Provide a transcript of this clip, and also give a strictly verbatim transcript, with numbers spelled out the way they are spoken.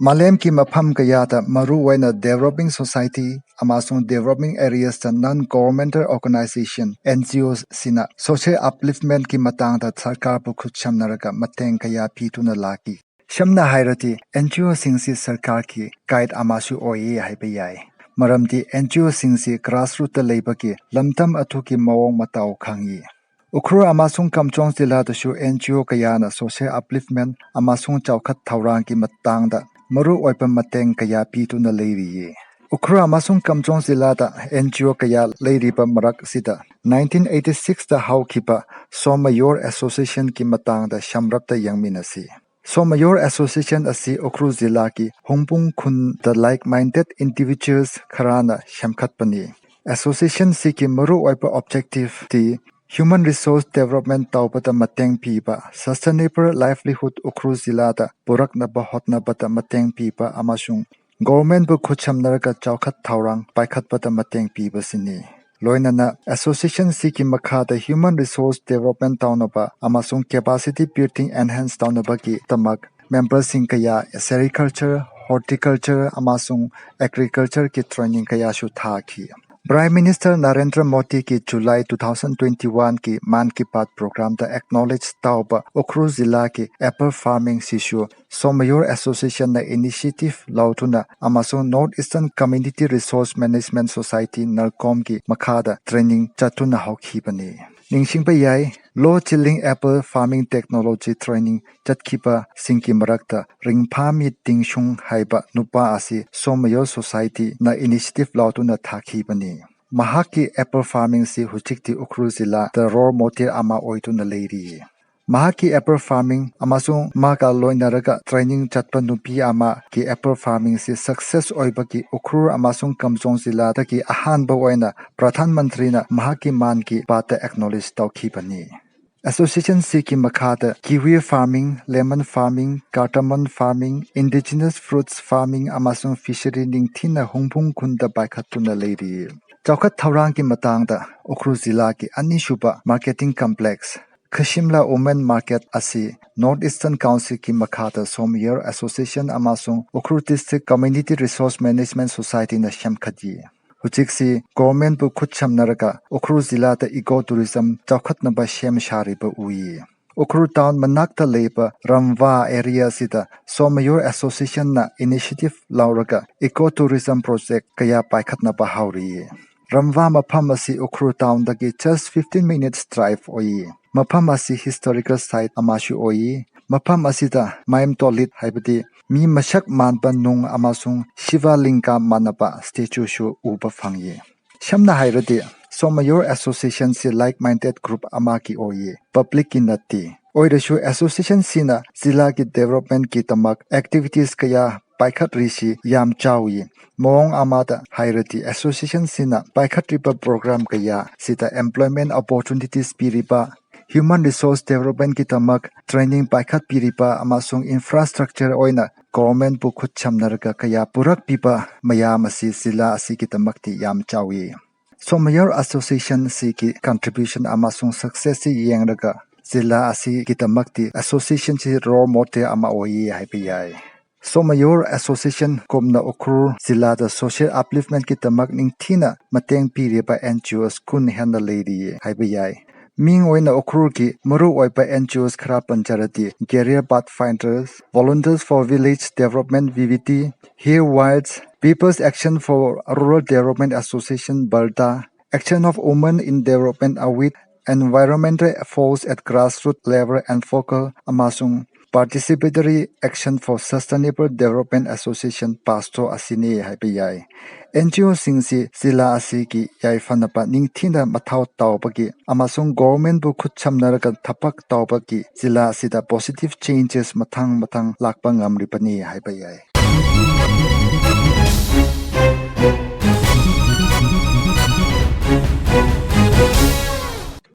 ꯃꯥꯂꯦꯝꯒꯤ ꯃꯐꯝ ꯀꯌꯥꯗ, ꯃꯔꯨꯑꯣꯏꯅ developing society ꯑꯃꯁꯨꯡ developing areasꯇ non governmental organization, NGOꯁꯤꯡꯅ social upliftmentꯀꯤ ꯃꯇꯥꯡꯗ ꯁꯔꯀꯥꯔꯕꯨ ꯈꯨꯠꯁꯝꯅꯔꯒ ꯃꯇꯦꯡ ꯀꯌꯥ ꯄꯤꯗꯨꯅ ꯂꯥꯛꯂꯤ꯫ ꯁꯝꯅ ꯍꯥꯏꯔꯗꯤ, NGOꯁꯤꯡꯁꯤ ꯁꯔꯀꯥꯔꯒꯤ guide ꯑꯃꯁꯨ ꯑꯣꯏꯌꯦ ꯍꯥꯏꯕ ꯌꯥꯏ, ꯃꯔꯝꯗꯤ NGOꯁꯤꯡꯁꯤ grassrootsꯇ ꯂꯩꯕꯒꯤ ꯂꯝꯗꯝ ꯑꯗꯨꯒꯤ ꯃꯑꯣꯡ ꯃꯇꯧ ꯈꯪꯏ꯫ ꯎꯈ꯭ꯔꯨꯜ ꯑꯃꯁꯨꯡ ꯀꯥꯝꯖꯣꯡ ꯖꯤꯂꯥꯗꯁꯨ NGO ꯀꯌꯥꯅ social upliftment ꯑꯃꯁꯨꯡ ꯆꯥꯎꯈꯠ ꯊꯧꯔꯥꯡꯒꯤ ꯃꯇꯥꯡꯗ ꯃꯔꯨꯑꯣꯏꯕ ꯃꯇꯦꯡ ꯀꯌꯥ ꯄꯤꯗꯨꯅ ꯂꯩꯔꯤꯌꯦ꯫ ꯎꯈ꯭ꯔꯨꯜ ꯑꯃꯁꯨꯡ ꯀꯥꯝꯖꯣꯡ ꯖꯤꯂꯥꯗ NGO ꯀꯌꯥ ꯂꯩꯔꯤꯕ ꯃꯔꯛ ꯑꯁꯤꯗ, nineteen eighty sixꯇ ꯍꯧꯈꯤꯕ ꯁꯣꯃꯌꯣꯔ Associationꯒꯤ ꯃꯇꯥꯡꯗ ꯁꯝꯂꯞꯇ ꯌꯦꯡꯃꯤꯟꯅꯁꯤ꯫ ꯁꯣꯃꯌꯣꯔ Association ꯑꯁꯤ ꯎꯈ꯭ꯔꯨꯜ ꯖꯤꯂꯥꯒꯤ ꯍꯨꯡꯄꯨꯡ ꯈꯨꯟꯗ like-minded individuals ꯈꯔꯅ ꯁꯦꯝꯒꯠꯄꯅꯤ꯫ Associationꯁꯤꯒꯤ ꯃꯔꯨꯑꯣꯏꯕ objectiveꯇꯤ human resource development ꯇꯧꯕꯗ ꯃꯇꯦꯡ ꯄꯤꯕ, sustainable livelihood ꯎꯈ꯭ꯔꯨꯜ ꯖꯤꯂꯥꯗ ꯄꯨꯔꯛꯅꯕ ꯍꯣꯠꯅꯕꯗ ꯃꯇꯦꯡ ꯄꯤꯕ ꯑꯃꯁꯨꯡ governmentꯕꯨ ꯈꯨꯠꯁꯝꯅꯔꯒ ꯆꯥꯎꯈꯠ ꯊꯧꯔꯥꯡ ꯄꯥꯏꯈꯠꯄꯗ ꯃꯇꯦꯡ ꯄꯤꯕꯁꯤꯅꯤ꯫ ꯂꯣꯏꯅꯅ Associationꯁꯤꯒꯤ ꯃꯈꯥꯗ human resource development ꯇꯧꯅꯕ ꯑꯃꯁꯨꯡ capacity building enhance ꯇꯧꯅꯕꯒꯤꯗꯃꯛ memberꯁꯤꯡ ꯀꯌꯥ sericulture, horticulture ꯑꯃꯁꯨꯡ agricultureꯒꯤ training ꯀꯌꯥꯁꯨ ꯊꯥꯈꯤ꯫ Prime Minister ꯅꯔꯦꯟꯗ꯭ꯔ ꯃꯣꯗꯤꯒꯤ July two thousand twenty oneꯒꯤ Mann Ki Baat programꯗ acknowledge ꯇꯧꯕ ꯎꯈ꯭ꯔꯨꯜ ꯖꯤꯂꯥꯒꯤ apple farmingꯁꯤꯁꯨ ꯁꯣꯃꯌꯣꯔ Associationꯅ initiative ꯂꯧꯗꯨꯅ ꯑꯃꯁꯨꯡ North Eastern Community Resource Management Society, NERCOMꯒꯤ ꯃꯈꯥꯗ training ꯆꯠꯇꯨꯅ ꯍꯧꯈꯤꯕꯅꯤ꯫ ꯅꯤꯡꯁꯤꯡꯕ ꯌꯥꯏ, low yielding apple farming technology training ꯆꯠꯈꯤꯕꯁꯤꯡꯒꯤ ꯃꯔꯛꯇ ꯔꯤꯡꯐꯥꯃꯤ ꯇꯤꯡꯁꯨꯡ ꯍꯥꯏꯕ ꯅꯨꯄꯥ ꯑꯁꯤ ꯁꯣꯃꯌꯣꯔ Societyꯅ initiative ꯂꯧꯗꯨꯅ ꯊꯥꯈꯤꯕꯅꯤ꯫ ꯃꯍꯥꯛꯀꯤ apple farmingꯁꯤ ꯍꯧꯖꯤꯛꯇꯤ ꯎꯈ꯭ꯔꯨꯜ ꯖꯤꯂꯥꯗ role model ꯑꯃ ꯑꯣꯏꯗꯨꯅ ꯂꯩꯔꯤ꯫ ꯃꯍꯥꯛꯀꯤ apple farming ꯑꯃꯁꯨꯡ ꯃꯍꯥꯛꯀ ꯂꯣꯏꯅꯔꯒ training ꯆꯠꯄ ꯅꯨꯄꯤ ꯑꯃꯒꯤ apple farmingꯁꯤ success ꯑꯣꯏꯕꯒꯤ ꯎꯈ꯭ꯔꯨꯜ ꯑꯃꯁꯨꯡ ꯀꯥꯝꯖꯣꯡ ꯖꯤꯂꯥꯗꯒꯤ ꯑꯍꯥꯟꯕ ꯑꯣꯏꯅ ꯄ꯭ꯔꯙꯥꯟ ꯃꯟꯇ꯭ꯔꯤꯅ ꯃꯍꯥꯛꯀꯤ Mann Ki Baatꯇ acknowledge ꯇꯧꯈꯤꯕꯅꯤ꯫ Associationꯁꯤꯒꯤ ꯃꯈꯥꯗ kiwi farming, lemon farming, cardamom farming, indigenous fruits farming ꯑꯃꯁꯨꯡ fishery ꯅꯤꯡꯊꯤꯅ ꯍꯨꯡꯄꯨꯡ ꯈꯨꯟꯗ ꯄꯥꯏꯈꯠꯇꯨꯅ ꯂꯩꯔꯤ꯫ ꯆꯥꯎꯈꯠ ꯊꯧꯔꯥꯡꯒꯤ ꯃꯇꯥꯡꯗ ꯎꯈ꯭ꯔꯨꯜ ꯖꯤꯂꯥꯒꯤ ꯑꯅꯤꯁꯨꯕ marketing complex ꯈꯥꯁꯤꯝꯂꯥ Women Market ꯑꯁꯤ North Eastern Councilꯒꯤ ꯃꯈꯥꯗ Somayur Association ꯑꯃꯁꯨꯡ Ukhrul District Community Resource Management Societyꯅ ꯁꯦꯝꯒꯠꯂꯤ꯫ ꯍꯧꯖꯤꯛꯁꯤ governmentꯕꯨ ꯈꯨꯠ ꯁꯝꯅꯔꯒ ꯎꯈ꯭ꯔꯨꯜ ꯖꯤꯂꯥꯗ eco tourism ꯆꯥꯎꯈꯠꯅꯕ ꯁꯦꯝ ꯁꯥꯔꯤꯕ ꯎꯏ꯫ ꯎꯈ꯭ꯔꯨꯜ town ꯃꯅꯥꯛꯇ ꯂꯩꯕ ꯔꯝꯚꯥ area ꯑꯁꯤꯗ Somayur Associationꯅ initiative ꯂꯧꯔꯒ eco tourism project ꯀꯌꯥ ꯄꯥꯏꯈꯠꯅꯕ ꯍꯧꯔꯤ꯫ ꯔꯝꯚꯥ ꯃꯐꯝ ꯑꯁꯤ Ukhrul townꯗꯒꯤ just fifteen minutes drive ꯑꯣꯏ꯫ ꯃꯐꯝ ꯑꯁꯤ historical site ꯑꯃꯁꯨ ꯑꯣꯏ꯫ ꯃꯐꯝ ꯑꯁꯤꯗ ꯃꯥꯏꯝ ꯇꯣꯂꯤꯠ ꯍꯥꯏꯕꯗꯤ ꯃꯤ ꯃꯁꯛ ꯃꯥꯟꯕ ꯅꯨꯡ ꯑꯃꯁꯨꯡ ꯁꯤꯚꯥ ꯂꯤꯡꯒ ꯃꯥꯟꯅꯕ statueꯁꯨ ꯎꯕ ꯐꯪꯏ꯫ ꯁꯝꯅ ꯍꯥꯏꯔꯗꯤ, Somayur Associationꯁꯤ like-minded group ꯑꯃꯒꯤ ꯑꯣꯏꯌꯦ, publicꯀꯤ ꯅꯠꯇꯦ꯫ ꯑꯣꯏꯔꯁꯨ associationꯁꯤꯅ ꯖꯤꯂꯥꯒꯤ developmentꯀꯤꯗꯃꯛ activities ꯀꯌꯥ ꯄꯥꯏꯈꯠꯂꯤꯁꯤ ꯌꯥꯝ ꯆꯥꯎꯏ꯫ ꯃꯑꯣꯡ ꯑꯃꯗ ꯍꯥꯏꯔꯗꯤ, associationꯁꯤꯅ ꯄꯥꯏꯈꯠꯂꯤꯕ program ꯀꯌꯥ ꯁꯤꯗ employment opportunities ꯄꯤꯔꯤꯕ, human resource developmentꯀꯤꯗꯃꯛ training ꯄꯥꯏꯈꯠꯄꯤꯔꯤꯕ ꯑꯃꯁꯨꯡ infrastructure ꯑꯣꯏꯅ governmentꯕꯨ ꯈꯨꯠ ꯁꯝꯅꯔꯒ ꯀꯌꯥ ꯄꯨꯔꯛꯄꯤꯕ ꯃꯌꯥꯝ ꯑꯁꯤ ꯖꯤꯂꯥ ꯑꯁꯤꯒꯤꯗꯃꯛꯇꯤ ꯌꯥꯝ ꯆꯥꯎꯏ꯫ Somayur Association ꯑꯁꯤꯒꯤ contribution ꯑꯃꯁꯨꯡ successꯁꯤ ꯌꯦꯡꯂꯒ ꯖꯤꯂꯥ ꯑꯁꯤꯒꯤꯗꯃꯛꯇꯤ associationꯁꯤ role model ꯑꯃ ꯑꯣꯏꯌꯦ ꯍꯥꯏꯕ ꯌꯥꯏ꯫ Somayur Association ꯀꯨꯝꯅ ꯎꯈ꯭ꯔꯨꯜ ꯖꯤꯂꯥꯗ social upliftmentꯀꯤꯗꯃꯛ ꯅꯤꯡꯊꯤꯅ ꯃꯇꯦꯡ ꯄꯤꯔꯤꯕ NGOs ꯀꯨꯟ ꯍꯦꯟꯅ ꯂꯩꯔꯤꯌꯦ ꯍꯥꯏꯕ ꯌꯥꯏ꯫ ꯃꯤꯡ ꯑꯣꯏꯅ ꯎꯈ꯭ꯔꯨꯜꯒꯤ ꯃꯔꯨꯑꯣꯏꯕ NGOs ꯈꯔ ꯄꯟꯖꯔꯗꯤ, Career Pathfinders, Volunteers for Village Development, VVD, Here Wiles, People's Action for Rural Development Association, BARDA, Action of Women in Development, AWID, Environmental Force at Grassroots Level, ENFOCL, ꯑꯃꯁꯨꯡ Participatory Action for Sustainable Development Association, PASDEW, ꯑꯁꯤꯅꯤ ꯍꯥꯏꯕ ꯌꯥꯏ꯫ NGOꯁꯤꯡꯁꯤ ꯖꯤꯂꯥ ꯑꯁꯤꯒꯤ ꯌꯥꯏꯐꯅꯕ ꯅꯤꯡꯊꯤꯅ ꯃꯊꯧ ꯇꯧꯕꯒꯤ ꯑꯃꯁꯨꯡ governmentꯕꯨ ꯈꯨꯠ ꯁꯝꯅꯔꯒ ꯊꯕꯛ ꯇꯧꯕꯒꯤ ꯖꯤꯂꯥ ꯑꯁꯤꯗ positive changes ꯃꯊꯪ ꯃꯊꯪ ꯂꯥꯛꯄ ꯉꯝꯂꯤꯕꯅꯤ ꯍꯥꯏꯕ ꯌꯥꯏ꯫